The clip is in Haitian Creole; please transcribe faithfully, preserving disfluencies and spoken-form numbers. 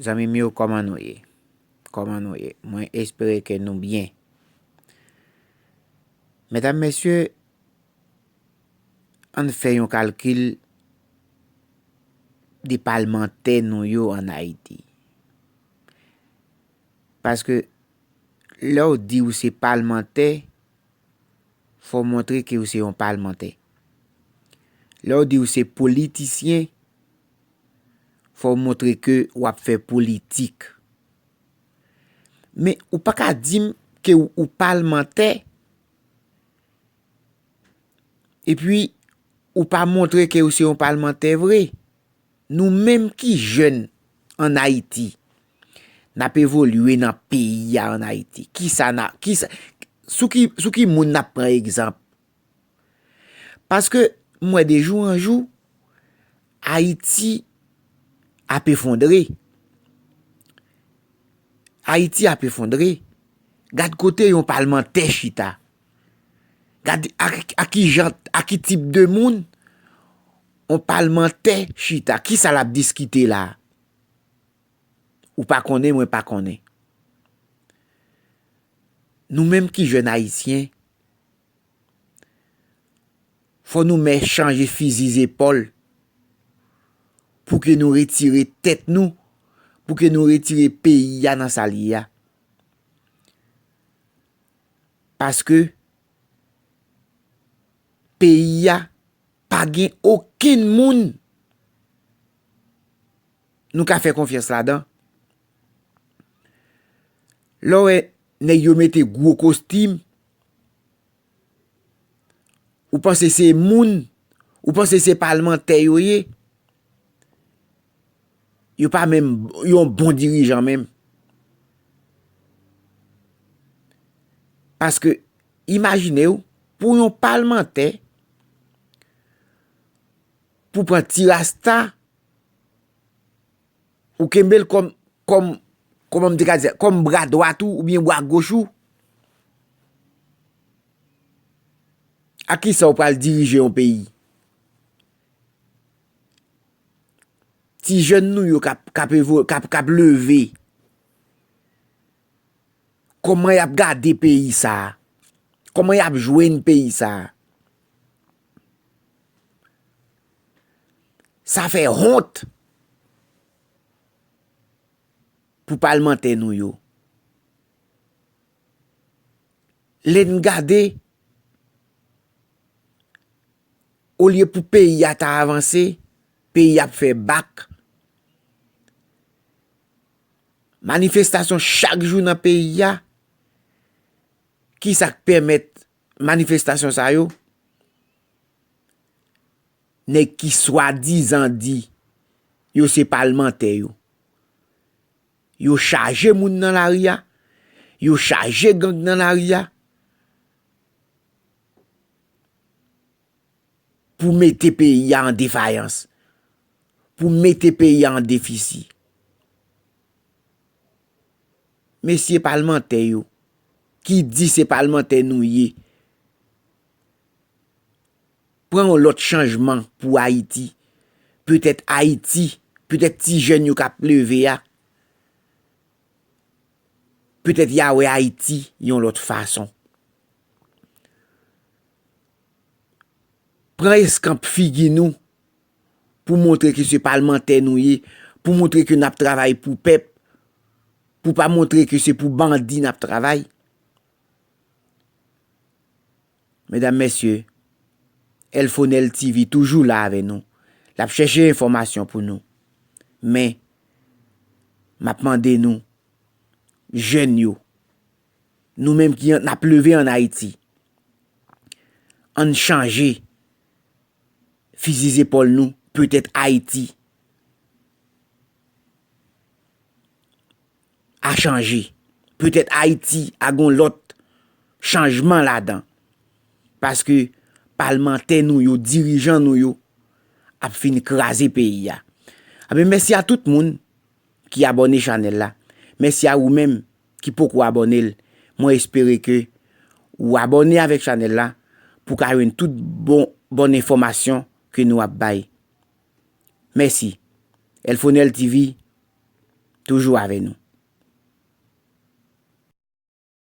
Zanmi m yo, kòman nou ye? Kòman nou ye? Mwen espere ke nou byen. Medam, mesye, ann fè yon kalkil de palmantè nou yo ann Ayiti. Paske lè w di w se palmantè, fò w montre ke w se yon palmantè. Lè w di w se politisyen, fò w montre ke w ap fè politik. Men ou pa ka di m ke w, ou palmantè, epi ou pa montre ke w se yon palmantè vre. Nou menm ki jèn ann Ayiti, n ap evolye nan peyi a ann Ayiti. Kisa n a, kisa, sou ki, sou ki moun n ap pran egzanp? Paske m wè de jou an jou, Ayiti ap efondre. Ayiti ap efondre. Gad kote yon palmantè chita. Gad ak, ak ki jan, ak ki tip de moun yon palmantè chita. Kisa l ap diskite la? Ou pa konnen, mwen pa konnen. Nou menm ki jèn ayisyen, fò nou mè chanje fizi zepòl pou ke nou retire tèt nou, pou ke nou retire peyi a nan sa l ye a. Paske peyi a pa gen okenn moun nou ka fè konfyans ladan. Lè w wè nèg yo mete gwo kostim, ou panse se moun, ou panse se palmantè yo ye? Yo pa menm yon bon dirijan menm. Paske, imajine w, pou yon palmantè, pou pran ti rasta, ou kenbe l kòm, kòm, kòman m te ka di sa, kòm bra dwat ou oubyen bra goch ou. Ak kisa w pral dirije yon peyi? Ti jèn nou yo k ap, k ap evo-, k ap, k ap leve. Kòman y ap gade peyi sa a? Kòman y ap jwenn peyi sa a? Sa fè wont pou palmantè nou yo. Lè n gade, olye pou peyi a ta avanse, peyi a ap fè bak. Manifestasyon chak jou nan peyi a. Kisa k pèmèt manifestasyon sa yo? Nèg ki swadizan di yo se palmantè yo. Yo chaje moun nan lari a, yo chaje gang nan lari a pou mete peyi a an defayans, pou mete peyi a an defisi. Mesye palmantè yo, ki di se palmantè nou ye, pran yon lòt chanjman pou Ayiti. Petèt Ayiti, petèt ti jèn yo k ap leve a, petèt y a wè Ayiti yon lòt fason. Pran eskanp figi nou pou montre ke se palmantè nou ye, pou montre ke n ap travay pou pèp, pou pa montre ke se pou bandi n ap travay. Medam, mesye, Elfonel T V toujou la avè nou. L ap chèche enfòmasyon pou nou. Men, m ap mande nou, jèn yo, nou menm ki an, n ap leve ann Ayiti, ann chanje fizi zepòl nou, petèt Ayiti a chanje. Petèt Ayiti a gon lòt chanjman ladan. Paske palmantè nou yo, dirijan nou yo ap fin kraze peyi a. Anben, mèsi a tout moun ki abòne chanèl la. Mèsi a ou menm ki poko abòne l. Mwen espere ke ou abòne avèk chanèl la pou ka jwenn tout bon, bon enfòmasyon ke nou ap bay. Mèsi. Elfonel T V, toujou avè nou.